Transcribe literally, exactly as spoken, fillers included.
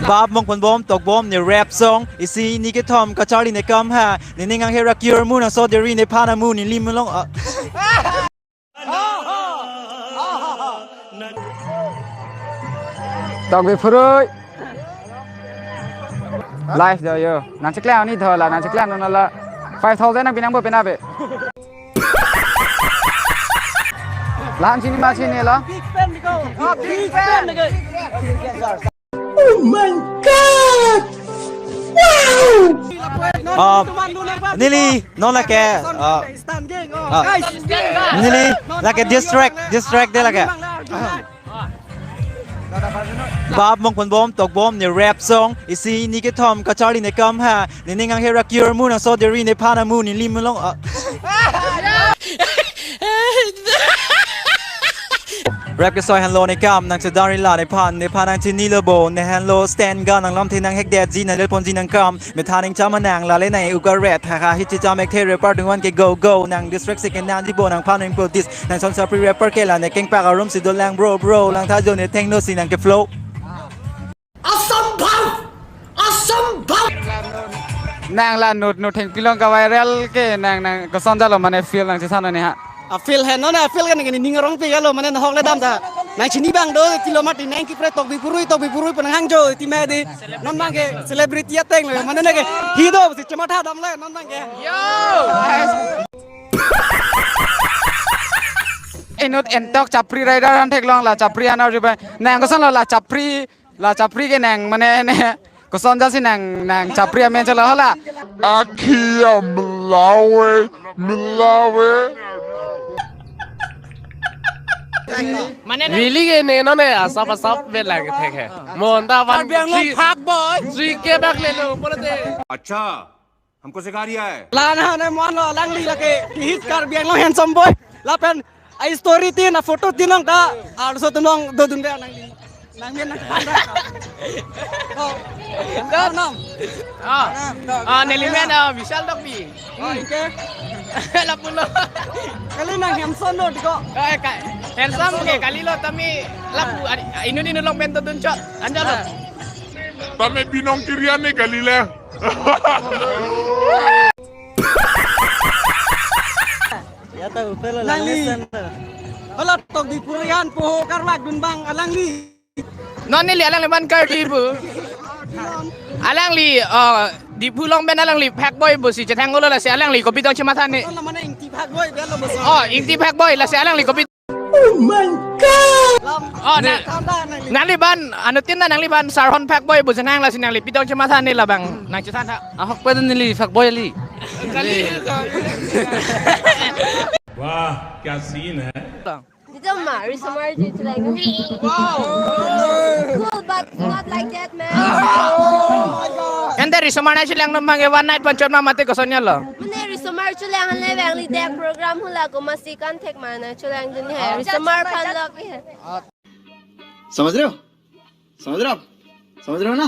Bap mongpon bom tok bom ne rap song isi ni kethom kacharli ne kam ha ne ning angher akir mu na so deri ne phana mu ne lim long. Ah. Tokbi phurui. Live do yo. Nang chiklang ni thola, nang chiklang no la. Five thousand nang pinang bo pena be. Lahan chini ma chini la. Big fan niko. Ah, big fan niko. Oh my God! Wow! Ah, neli, non lake, ah, ah, neli, lake diss track, diss track de lake. Bap mongpon bom tok bom ne rap song isi ni kethom kacharli ne kam ha ne ning angher akir mu na so deri ne phana mu ne lim long. Ah. Rap kesoi henlo ne kam nang chedari la nephan nephan nang chinilo bo ne henlo stand ga nang lamthe nang hekdet ji nang lelpon ji nang kam methan ning chama nang lale nang uga ret ha ha hichi cham ek the rapper dungwan ke go go nang diss track second nang di bo nang phan ning pro dis nang son sapri rapper ke la ne kengpak arum si dolang bro bro lang tha jo ne thengno si nang ke flow. Asambhav! Asambhav! Nang la nut nut thengpi long ka-viral ke nang nang koson jalo mane feel nang chesan ne ha. A feel he non a feel kan nini ning arong pe jalo mane nahok le dam ta. Nang chini bang do tilo mati nang kipre tokbi phurui tokbi phurui pen hang jo ti me di. Non bang ke celebrity ateng le mane ne ke hi do si chematha dam le non bang ke. Yo! Inut entok chapri rider han theklong la chapri anar jubai. Nang koson lo la chapri La chapri ke nang mane ne koson jasi nang nang chapri amen chala hala. Akhi amlawe mlawe. Mane ne Really ke ne no ne asap asap belang thek he. Monta van Karbi Anglong phak boy. Three K bak le lo polote. अच्छा, हमको सिखा रिया है। Lana ne mon lo alangli lake hit Karbi Anglong handsome boy. Lapen a story tin a photo tin long ta arso tum long dodun be alangli. Nang men nang panda. Oh. Dam. Nam. Ah. Nam, dam. Ah, neli men, ah, Vishal Dokbi. Oh, okay. Lapulo. Kali nang handsome lo diko. Eh, ka-, handsome ke kali lo tame lapu ari, inut inut long pen dodun chot. Anjalo. Ah. Tame binong kirian ne kali le. Ya ta upelo Nangli. Langli sana. Hala tokbi phurui han po karlak dun bang alangli. Non neli alangli man kar di bu. Alangli, oh, di bu long ben alangli phak boy bu si chethang ulo lasi alangli kopi tong chematha ne. Hala mana ingti phak boy belo boso. Oh, ingti phak boy lasi alangli kopi. Oh my God! Oh, na, nangli ban, anu tin na nangli ban Sarhon phak boy bu chenang lasi nangli pitong chematha ne labang nang chethan tha. Ahok pen neli phak boy li. Kali. वाह, क्या सीन है। Dito ma, risomar ji chelang. Cool, but not like that, man. Ante risomar na chelang no mangke one night panchot ma mate koson ya lo. Mane risomar chelang le bang li dek program hula ko masi kan thek mana chelang dun hai. Risomar pan lok hai. समझ रहे हो? समझ रहे हो आप? समझ रहे हो ना?